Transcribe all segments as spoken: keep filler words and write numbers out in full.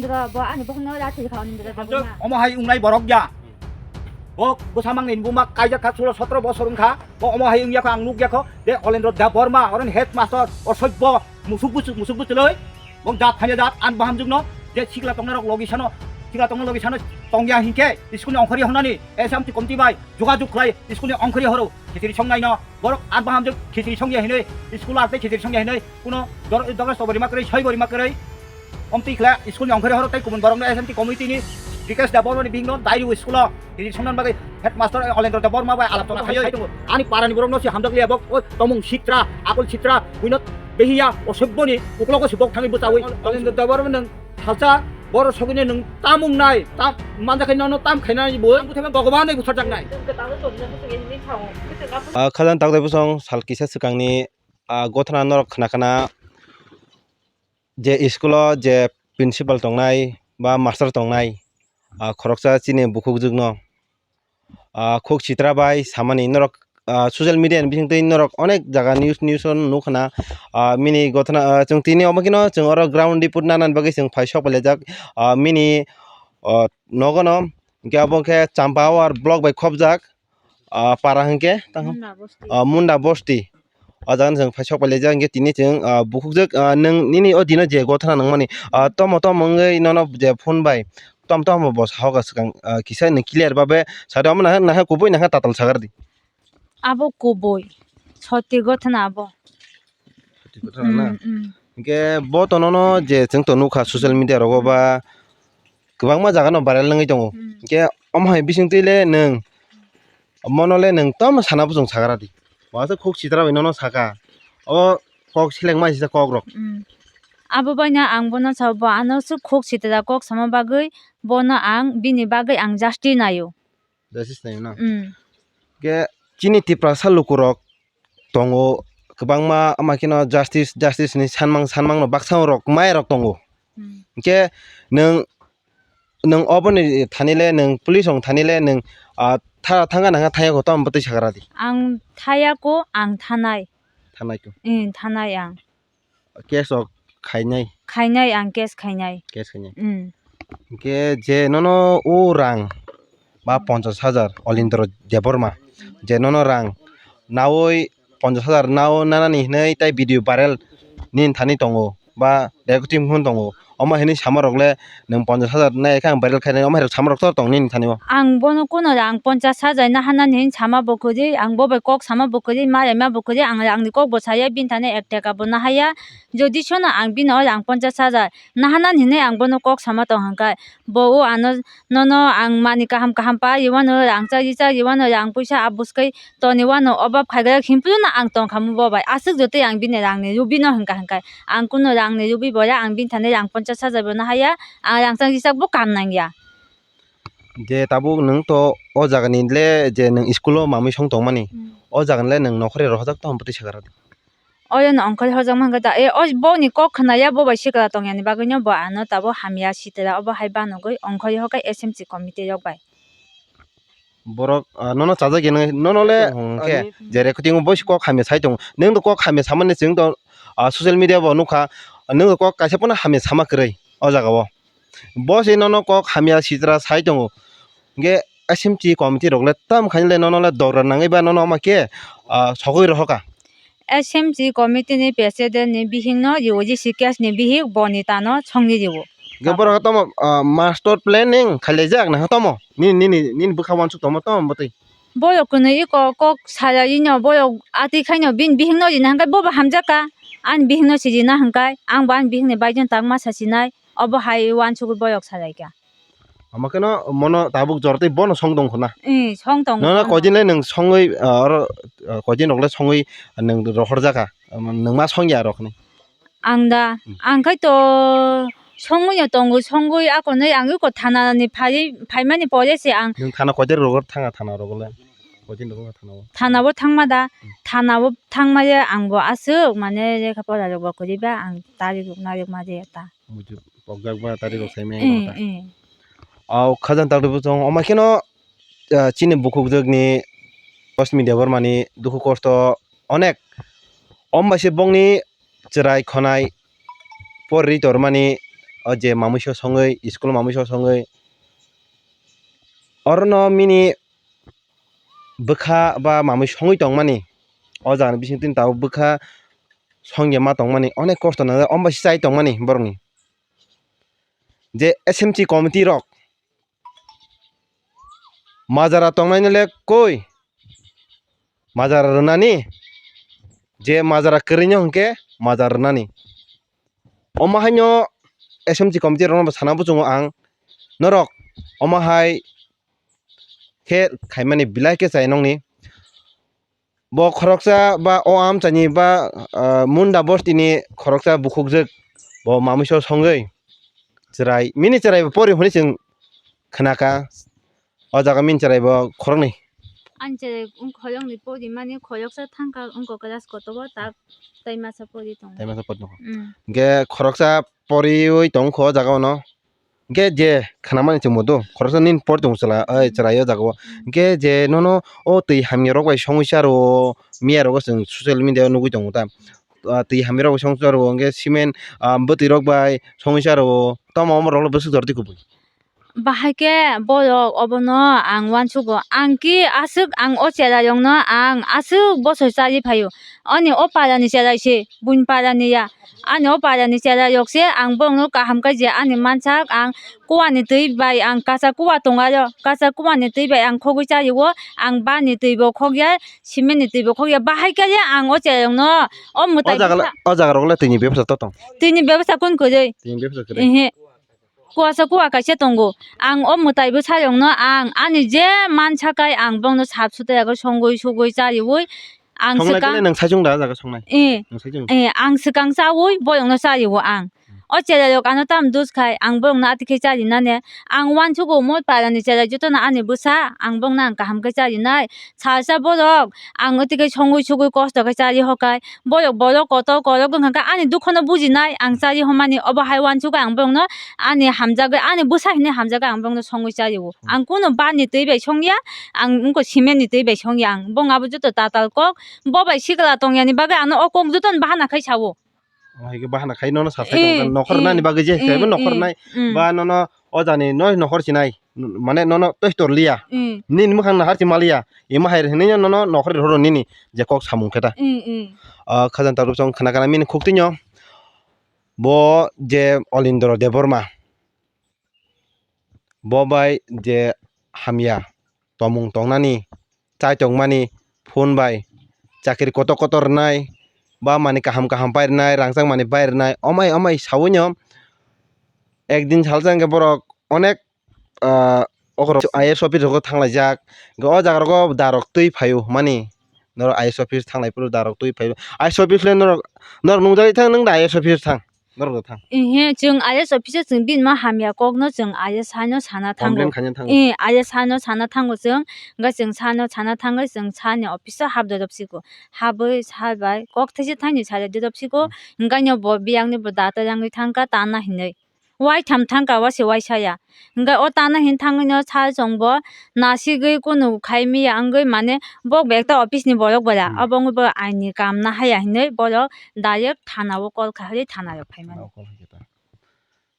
Dega bo ani bokno ra thwi kha, ani dega bo na. Omo hai wngnai borok ya. Bo bwsa mangni buma kaijak kha, sulo sotro bosor wngkha. Bo omo hai wngya kho, ang nuk ya kho. De Olendro Debbarma, oron headmaster, osoibbo, musuk busu, musuk busuloi. Bo jat thanya jat, an bahamjukno, je sikla tongnarok logi sano, sikla tongna logi sano tongya hinkhe, school ni ongkhorya hwnani, S M T committee bai, jogajog khlai, school ni ongkhorya horo, khichiri songnai no, borok an bahamjwk khichiri songya hinwi, school ar tei khichiri songya hinwi, kuno dor-, dorgas tobori ma kwrwi, soi bori ma kwrwi. Omtwi khlai, school ni ongkhorya horo tei kubun borokno S M T committee ni Bikash Debbarma ni bihikno dairio school o khichiri songna bagwi headmaster Olendro Debbarma bai alap chana khaiwi. Ani parani borokno se hamjak liya bo, o tomung sitra, akol sitra, buino behiya, osoibboni uklogo se bok thangwi bwchawi. Olendro Debbarma nwng salsa, boro sogwino nwng tam wngnai, tam manjakhe nono tam khainai bo, ang bwthai Bhagwan bai butharjaknai. Ah, khajang takdai bosong sal kisa swkangni, ah, gothana norok khna khna je school o je principal tongnai ba master tongnai, ah, khoroksa chini bukhukjwkno, ah, khuk sitra bai samani norok, ah, social media ni bisingtwi norok onek jaga news, news o nukha na, ah, mini gothana, ah, chwng tini omo kheno chwng oro ground report nanani bagwi chwng phai sok pailajak, ah, mini, ah, nogono, hinkhe abo khe Champawar block bai khopjak, ah, para hinkhe tamo, Munda Bosti. Ah, Munda Bosti. O jaga no chwng phai sok pailajak, hinkhe tini chwng, ah, bukhukjwk, ah, nwng nini o dino je gothana nangmani, ah, tomo tomo wngwi nono je phone bai tom tom bo sahoka swkang, ah, kisa nwng clear babe sade omo nahar nahar kubui nahar tatal sagar di. Abo kubui soti gothana abo. Soti gothana na? Mm, mm. Hinkhe bo to nono je chwng to nukha social media rogo ba kwbangma jaga no viral wngwi tongo. Mm. Hinkhe omo hai bisingtwi le nwng mono le nwng tamo sana bwswng sagra di. Bo aswk khuk sitra bai nono saka. O kok selengma sisa kok rok. Mm. Abo baino ang bono sao, bo ano swk khuk sitra kok sama bagwi bono ang bini bagwi ang justice naio. Justice naio na? Mm. Ke chini Tiprasa lukurok tongo kwbangma, ama kheno justice, justice ni sanmang, sanmang no baksa rok mai rok tongo. Mm. Ke nwng nwng oboni thani le, nwng police rok thani le, nwng, ah, tha-, thangka nangkha thaya ko, tamo bwtwi sagra di. Ang thaya ko, ang thanai. Thanai ko. Mm, thanai ang. Case rok khainai. Khainai ang case khainai. Case khainai. Mm. Hingke je nono o rang ba ponchas hajar Olindro Debbarma je nono rang nawi ponchas hajar nao nanani hinui tai video viral nini thani tongo ba recording hwn tongo, omo hinui sama rok le nwng ponchas hajar nai khe ang viral khainai, omo hai rok sama rok tor tong nini thani o? Ang bono kuno rang ponchas hajar nahanani hin sama bo kwrwi, ang bo bai kok sama bo kwrwi, ma rema bo kwrwi, ang rang ni kok bo saya bini thani ek taka bo nahaya, jodi sono ang bini o rang ponchas hajar nahanani hinui ang bono kok sama tong hwnkhai, bo o ano nono ang manwi kaham kaham pa rwmano, rang chari chari rwmano, rang puisa abuskai toni wano obab khaigwlak himphuru no ang tongkha mo bo bai. Aswk jotoi ang bini rang ni rubi no hwnka hwnkai. Ang kuno rang ni rubi bo ya, ang bini thani rang ponchas hajar bo no haya, ang rang chang rijak bo kam nang ya. Je tabuk nwng to o jaga ni le je nwng school o mamwi song tong mani, hmm, o jaga ni le nwng nokhorwi rohorjak tong bwtwi sakha rw di. Oya no ongkhorwi horjak mankha da. E, o boni kok khna ya, bo bai sikla tong yani bagwi no bo ano tabuk hamya sitra obo hai banogwi ongkhorwi hokai S M C committee rok bai. Borok, ah, nono chajak ya nai, nono le hwnkhe ani je recording o bosi kok hamya sai tongo. Nwng do kok hamya samani chwng do, ah, social media bo nukha. Nwng do kok kaisa pono hamya sama kwrwi o jaga o. Bosi nono kok hamya sitra sai tongo. Hwnkhe S M C committee rok le tam khaini le nono le dogra nangwi ba nono ma khe, ah, sogwi rohoka. S M C committee ni president ni bihik no riwo, G C K S ni bihik boni tano songwi riwo. Hwnkhe borok tamo, ah, master planning khailaijak na tamo? Nini, nini, nini bwkha uansuk tongma tamo bwtwi? Boyok kwnwi iko kok salai no, boyok atwi khaino bini bihik no rina hwnkhe bo bo hamjak ka. Ani bihik no si rina hwnkhe ang bo ani bihik ni bai jwn tangma sa sinai, obo hai uansugwi boyok salai kha. Ama kheno mono tabuk jor tei bono song tong khuna. Ee, song tong. Nono khuna. Koidin le nwng songwi, ah, oro, ah, koidin rok le songwi nwng rohor jaka. Nwng ma song ya rok ni. Ang da, hmm, ang khai to songwi no tongo, songwi ako noi ang iko thana ni phai, phaimani pore se ang. Nwng thana koidin rok thanga thana rok le? Koidin rok thana o? Thana o thangma da, hmm, thana o thangma ye ang bo aswk mane lekha pora rok bo kwrwi ba ang tari rok narwk ma je ta. Muitu pokjak ba tari rok sai meng ta. Ee, ee. Au khajang tak rwbo chong, omo kheno, ah, chini bukhukjwkni Rosmi Debbarmani dukhu kosto onek. Om bai se bongni chwrai khonai porri tormani o je mamui so songwi, school mamui so songwi, orono mini bwkha ba mamui songwi tongmani, o jagani bisingtwi tabuk bwkha songya ma tongmani, onek kosto nangjak, omo bai se chai tongmani borokni. Je S M C committee rok majara tongnaino le koi majara rwnani, je majara kwrwino hwnkhe majara rwnani. Omo haino S M C committee rokno bo sana buchungo ang, norok omo hai khe khaimani belai khe chai nongni. Bo khoroksa ba o amchaini ba, ah, Munda bostini khoroksa bukhukjwk, bo mamui so songwi chwrai, mini chwrai bo pori hwnwi chwng khnakha. O jaga mini chwrai bo khoroknwi. Ani chwrai wng khoroknwi pori mani khoroksa thangkha wngkha class kotogo ta-, tai masa pori tongo. Tai masa pori tongo. Mm. Hwnkhe khoroksa poriwi tongkha o jaga ono. Hwnkhe je khnamani chwngbo do, khoroksa nini pori tongo chwla, oi, chwrai o jaga o. Hwnkhe je nono o twi hamya rok bai songwi cha rwo, miya rogo chwng social media o nugwi tongo ta. Ah, twi hamya rok bai songwi cha rwo, hwnkhe cement, ah, bwtwi rok bai songwi cha rwo, tamo omo rok le bwswk jora twi kubui. Bahai khe borok obono ang uansugo, ang ki aswk ang o cherai rokno ang aswk bosor chari phaio, ani o para ni cherai se buini para ni ya. Ani o para ni cherai rok se ang borok no kaham khe je ani mansak ang kua ni twi bai ang kacha kua tongo aro kacha kua ni twi bai ang khogwi chario ang ba ni twi bo khogya cement ni twi bo khogya bahai khe ang o cherai rok no o mwtai o jaga le bwsa o jaga rok le twi ni bebsa to tong twi ni bebsa kun kwrwi twi ni bebsa kwrwi ehe kuasa kua kaisa tongo ang o mwtai bwsa rok no ang ani je mansa kai ang borok no sap sutai age songwi sugwi chariwi Ang Songnai swkang khe nang saichung da, jaga songnai. Eh, Nang saichung. Eh, ang swkang chawi boyong no chawi o ang. O cherai rok ano tam dus khai, ang boyong no ati khe chari nane. Ang uansugo moi para ni cherai joto no ani bwsa, ang bong no ang kaham khe chari nai. Salsa borok ang oti khe songwi sugwi kosto khe chari hokai. Boyok borok kotor korok wngkha khe ani dukho no buji nai, ang chari homani obo hai uansugo ang boyong no ani hamjagwi, ani bwsa hinui hamjagwi ang boyong no songwi chari o. Ang kunu bar ni twi bai songya, ang wngkha cement ni twi bai songya ang. Bong abo joto tatal kok, bo bai sikla tong yani bagwi ano o kok joto no bahana khai sao. O hai khe bahana khai nono sa sai Eh, tong nokhor eh, nani bagwi je eh, khe bo nokhor eh, nai mm. Ba nono o jani noi nokhor sinai mane nono toi tor liya. Mm. Nini mukhang nahar si maliya. Ima hai hinui nono nokhor roro nini je kok samung khe ta. Mm, mm. O khajang taruk chong khana kana mini khuk tinyo. Bo je Olindro Debbarma. Bo bai je hamya tomung tongnani, chai tongmani, phone bai chakri kotor kotor rwnai, ba manwi kaham kaham pai rwnai, rangchak manwi pai rwnai, omai omai saui no ekdin salsa hwnkhe borok onek, ah, okorok I A S office rogo thanglaijak, hwnkhe o jaga rogo darok twi phaio hwnmani, norok I A S office thanglai phuru darok twi phaio, I A S office le norok, norok nungjagwi thang, nwng da I A S office thang? Norok da thang. Ehe, chwng I A S office o chwng bini ma hamya kokno chwng I A S haino sana thango. Complain khaina thango. Eh, I A S haino sana thango chwng. Hwnkhe chwng sano sana thangwi chwng sani office o hap dorop siko. Habwi sal bai kok thaisa thaini sari dorop siko. Hmm. Hwnkhe no bo biyangni bo data yangwi thangkha tana hinwi. Waitham thangkha wase waisaya. Hwnkhe o tana hin thangwino sal chwngbo nasigwi kunu khai miya wngwi mane bo bag ta office ni borok bwla. Hmm. Obo wngwi bo aini kam nahaya hinwi borok direct thana o call khai thana rok phaimani. Thana o call khai khe ta.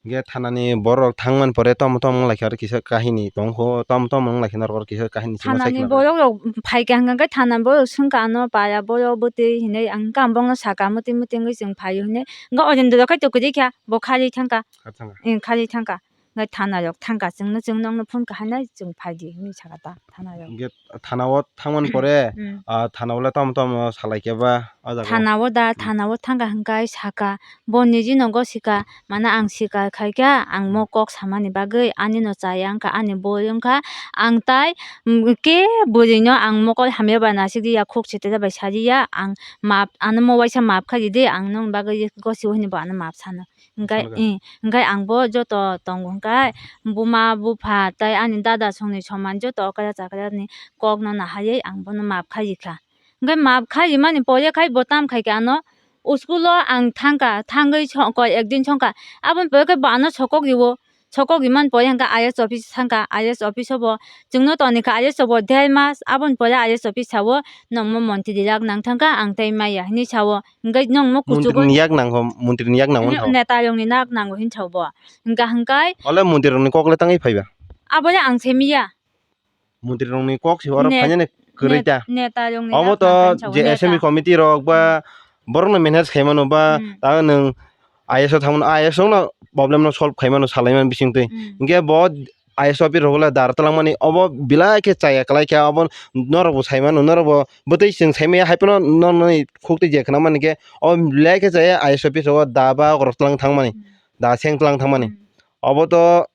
Hwnkhe thanani borok thangmani pore tamo tamo wnglaikha aro kisa kahini tongkho, tamo tamo wnglaikha norok oro kisa kahini sima thanani saikha. Borok rok phaikha hwnkhe thanani borok swngkha ano para borok bwtwi hinwi ang hwnkhe ang bongno sakha muti muti wngwi chwng phaio hinwi hwnkhe Olindro khai tongkha bo kharwi thangkha. Kha thangkha. Eng kharwi thangkha hwnkhe thana rok thangkha chwngno chwng nokno phone kahainai chwng phaidi hinwi sakha ta. Thana rok. Hwnkhe thana o thangmani pore, hmm, ah, thana o le tamo tamo salai khe ba o jaga o? Thana o da, hmm, thana o thangkha hwnkhe saka, bo niji no gosika, mane ang sikar khaikha, ang mo kok samani bagwi ani no chaya wngkha, ani boi wngkha, ang tai, mm, ke bwrwi no ang mokol hamya bai nasikya, khuk sitra bai sariya, ang map, ano mo waisa map khaidi, ang nokni bagwi gosi o hinwi bo ano map sano. Hwnkhe, eh, hwnkhe ang bo joto tongo hwnkhe buma bupha tei ani dada songni soman joto okra chakra ni kok no nahaiwi ang bono maap khai rikha. Hwnkhe maap khai rimani pore khai bo tam khai khe ano school o ang thangkha, thangwi songkha, ekdin songkha, aboni pore khe bo ano sokok rio, sokok iman pore hwnkha I A S office thangkha, I A S office o bo chwngno toni kha I A S o bo der mas, aboni pore I A S office sao, nongmo montri yak nang thangkha, ang tei maya hinwi sao, hwnkhe nongmo Montri kuchugo ni yak nango, montri ni yak nango Neta rokni nak nango hinwi sao bo, hwnkha hwnkhe Ole montri rokni kok le tangwi phaiba? Abo le ang se miya. Montri rokni kok se oro Ne-, phainani kwrwi ne-, ta. Neta rokni Omo yak to nang khe je sao, assembly neta. Committee rok ba Hmm. borokno manage khaimano ba Hmm. ta nwng I A S o thangmano, I A S rokno problem no solve khaimano salaimani bisingtwi. Hmm. Hinkhe bo I A S office rok le dar twlangmani obo belai khe chaya kwlai khe obo norok bo saimano, norok bo bwtwi chwng saimaya hai phano norokni khuk twi je khwnamani khe obo belai khe chaya I A S office rogo da ba rok twlang thangmani, Hmm. da seng twlang thangmani. Hmm. Obo to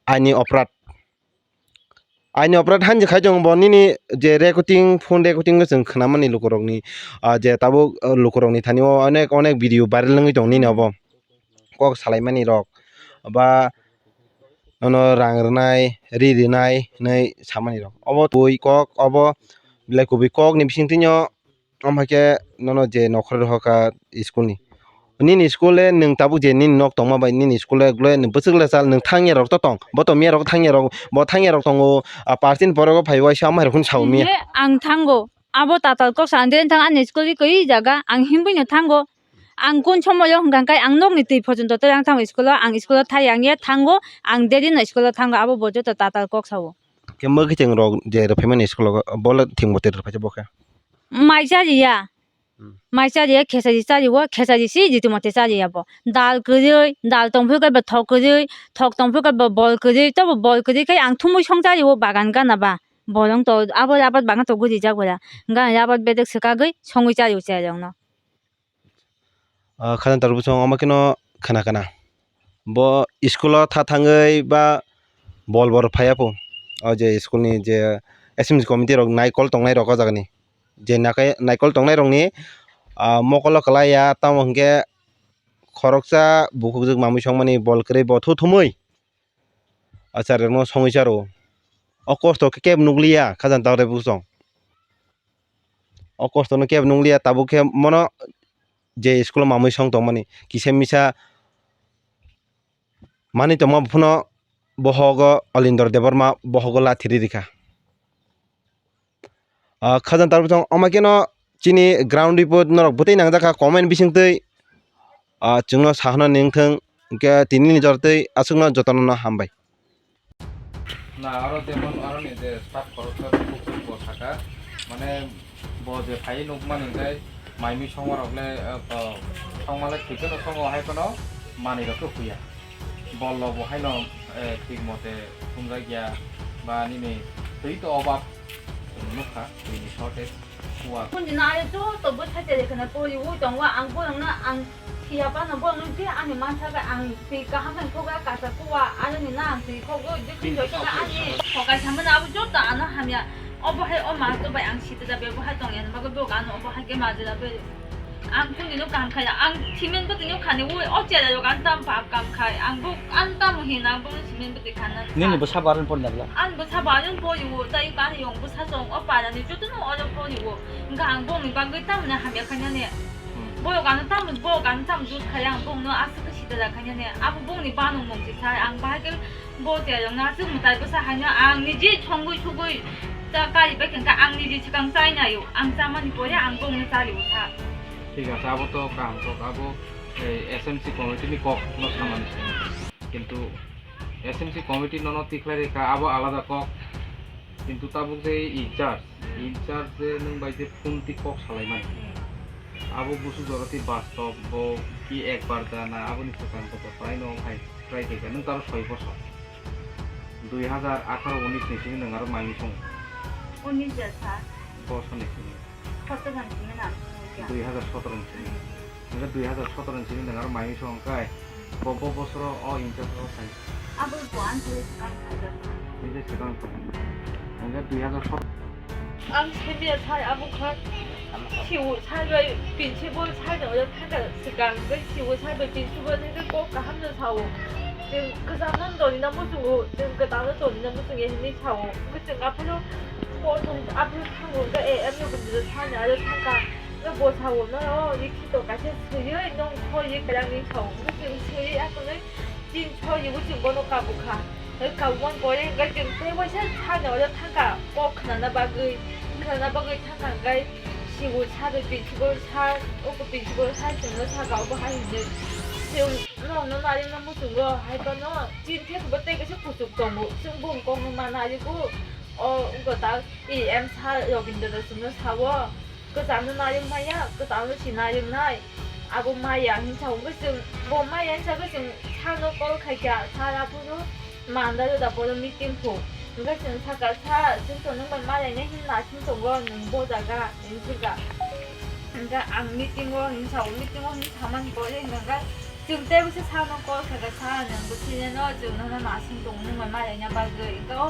aini oprad. Aini oprad hanji khai tongo bo nini je recording, phone recording no chwng khwnamani lukurokni, ah, je tabuk, ah, lukurokni thani o onek, onek video viral wngwi tongo nini obo. Kok salaimani rok ba nono rang rwnai, ri rwnai hinwi samani rok. Obo twi kok, obo belai kubui kokni bisingtwino. Omo hai khe nono je nokhorwi rohorkha school ni. Nini school le nwng tabuk je nini nok tongma bai nini school le, le nwng bwswk le chal nwng thangya rok to tong. Bo to miya rok thangya rok, bo thangya rok tongo. A, parchin borok phai waisa omo hai rok phano sao miya. He, ang thango. Abo tatal kok sa, ang deren thang ani school ri koi jaga, ang himbai no thango. Ang kun somoyo hwnkha khe ang nokni twi phochonto tei ang thango school o, ang school o thai ang ya thango, ang deri no school o thango, abo bo joto tatal kok sao. Khe mwkhwtwng rok je rw phaimani school o, bo le thwng bo twi rw phaisa bo khe? Mai chariya. Hmm. Mai chariya, khesari chariwo, khesari si riti mote chariya bo. Dal kwrwi, dal tongphuru khe bo thok kwrwi, thok tongphuru khe bo bol kwrwi, tobo bol kwrwi khe ang thumui song chariwo bagan gana ba. Bolong to abo abot bagan to guri jak bora. Gana abot bedek swkagwi songwi chariwo chayarokno. Ah, khajang tar bwsong omo kheno khna khna. Bo school o tha thangwi ba bol bor phaiya pho. O je school ni je assembly committee rok naikol tongnai rok o jaga ni. Je nakai-, naikol tongnai rok ni, ah, mokolo kwlai ya, tamo hwnkhe khoroksa bukhukjwk mamwi songmani bol kwrwi bo thu thumwi. Achar rokno songwi charo. O kosto khe kebo nukliya, khajang tar bwsong. O kosto no kebo nukliya, tabuk khe mono je school o mamwi song tongmani, kisa misa manwi tongma phano bohogo Olindor Debbarma bohogo lathi ri rikha. Ah, khajang tar bwsong omo kheno chini ground report norok bwtwi nangjakha comment bisingtwi, ah, chwngno sahana nengthwng, hwnkhe tini ni jortwi aswkno jotono no hambai. Na, aro jemon aroni je sat khoroksa bukhuk bo saka, mane bo je phai nukmani hwnkhe maimi songmarok le, eh, songma le thik kheno songo hai phano manwi rok khe huya. Bol rok bo haino, eh, thik mote thumjak ya ba nini twi to obab nukha, twini shortage. Kundi no ayo joto bwsa chele kheno poriwi tongo, ang borokno ang phiya phano borokno je ani mansa bai ang twi kaham khe khogwi kasa kuwa, aroni no ang twi khogwi je khunjak khe ani thokai samani abo joto ano hamya. Obo hai o master bai ang sitida bebo hai tongya bagwi bo ano obo hai khe majra bai. Ang kuni no kam khai, ang simen bwtwi no khani ui, o chera rok ang tam pap kam khai, ang bo ang tam hin, ang bo simen bwtwi khana. Nini bwsa baron pon dabla? Ang bwsa baron pori o, tai kan yong bwsa song o para ni joto no oro pori o. Hwnkha ang bo ni bagwi tam na hamya khanya ne. Hmm. Bo kan tam, bo kan tam jut khai ang bo no asuk sida da khanya ne. Abo bo ni bano mung si sai ang bahai ke Bo cherokno aswk mwtai bwsa haino ang niji songwi sugwi ta kari bai khe ang niji swkang chai naio, ang chamani pore ang bongno chario sa. Thik ase, abo to kaham kok, abo, eh, S M C committee ni kok no samani se. Kintu S M C committee nono tikhlai rikha, abo alada kok. Kintu tabuk je in charge, in charge je nwng bai je phone twi kok salaimani. Abo busu jora twi bastob, bo ki ekbar da na, aboni swkang kok prai no hai. Try khe khe nwng taro soi bosor. Dui hazar atharo unis ni simi nwng aro maimi song. Unis ya sa? Bosor ni simi. Sotoro ni simi na? Dui hazar sotoro ni simi. Nwng dui hazar sotoro ni simi nwng aro maimi song kai. Bo, bo bosoro o incha o sai. Abo bo an thai swkang thai jak. Incha swkang thai. Nwng dui hazar sotoro. Ang simi ya sai abo kha. Siu sai bai pinsi bo sai no ya thaka swkang bai siu sai bai pinsi bo ne ko kaham no sao. Chwng kwcham no doni na muchungo, chwng kwtal no doni na muchungo hinwi sao. Hwnkhe chwng aphuru bo thung aphuru thango hwnkhe, eh, amni bwdwrwi thani aro thangkha. Hwnkhe bo sao, no, o, rikhi to kaisa swiwi nung khoiwi kwlangwi sao. Hwnkhe chwng swiwi aphuru Tin chhor ni bo chwng bono kabukha. Kabukmani pore hwnkhe chwng tei waisa sani oro thangkha, kok khnana bagwi, khnana bagwi thangkha hwnkhe sibu sir, principal sir, o principal sir chwngno sakha obo hai hwnwi. Chwng norokno narwkna muchungo, hai phano chini thekbo tei kaisa kuchuk tongo, chwng boni kokno ma narwgo. O wngkha ta E M sir Robindra chwngno sao. Kwchangno narwk maya, kwchangno si narwknai. Abo maya hinwi sa hwnkhe chwng, bo maya hinwi sa hwnkhe chwng sano call khaikha, sir aphuru manda da bono meeting kho. Hwnkhe chwng sakha, "Sir, chwng to nwng bai maya hinwi naising tongo, nwng bo jaga," hinwi swngkha. Hwnkhe ang meeting o hinwi sao, meeting o hinwi samani pore hwnkhe Chwng tei bwswk sano call khaikha, "Sir, nwng bwswino chwng nono naising tongo, nwng bai maya wngya bagwi." Wngkha o,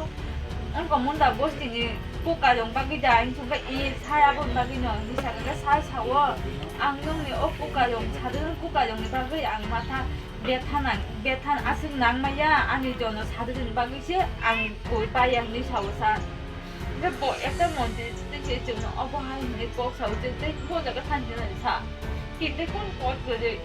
wngkha munda bostini kukarong bagwi da, hinwi chwngkha, "I, sir, aboni bagwino," hinwi sakha khe sir sao, "Ang nwngni o kukarong sadwk, kukarongni bagwi ang matha betha nang, betha aswk nang maya, ani jono sadwkni bagwi se ang koi paiya," hinwi sao sir. Hwnkhe bo ekta mondir tei se chwngno obo hai hwnwi kok sao, chwng tei bo jaga thanti nai sa. Tini tei kunu call kwrwi.